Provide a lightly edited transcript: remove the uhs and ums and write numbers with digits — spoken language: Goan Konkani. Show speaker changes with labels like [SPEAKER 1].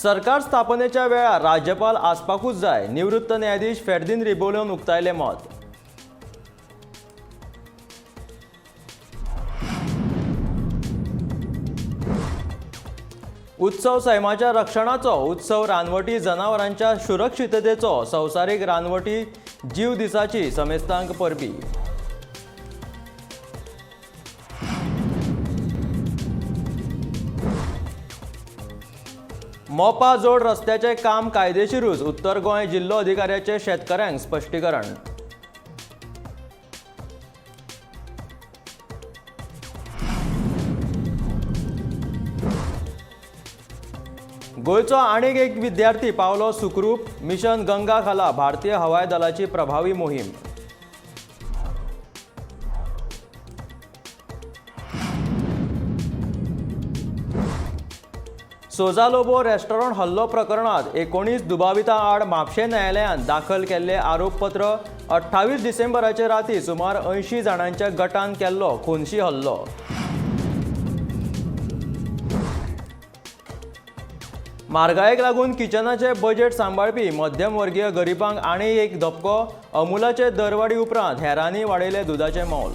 [SPEAKER 1] सरकार स्थापनेच्या वेळार राज्यपाल आसपाकूच जाय, निवृत्त न्यायाधीश फेर्दीन रिबेलोन उक्तायलें मत. उत्सव सैमाच्या रक्षणाचो, उत्सव रानवटी जनावरांच्या सुरक्षिततेचो. संवसारीक रानवटी जीव दिसाची समेस्तांक परबी. मोपा जोड रस्त्याचें काम कायदेशीरूच, उत्तर गोंय जिल्लो अधिकाऱ्याचें शेतकारांक स्पश्टीकरण. गोंयचो आनीक एक विद्यार्थी पावलो सुखरूप. मिशन गंगा खाला भारतीय हवाई दलाची प्रभावी मोहीम. सोजा लोबो रेस्टॉरंट हल्लो प्रकरणात 19 दुबावितां आड म्हापशें न्यायालयान दाखल केल्ले आरोपपत्र. 28 डिसेंबराचे राती सुमार 80 जाणांच्या गटान केल्लो खुनशी हल्लो. म्हारगायेक लागून किचनाचे बजेट सांबाळपी मध्यमवर्गीय गरिबांक आनी एक धपको. अमुलाचे दरवाडी उपरांत हेरांनी वाडयलें दुदाचें मोल.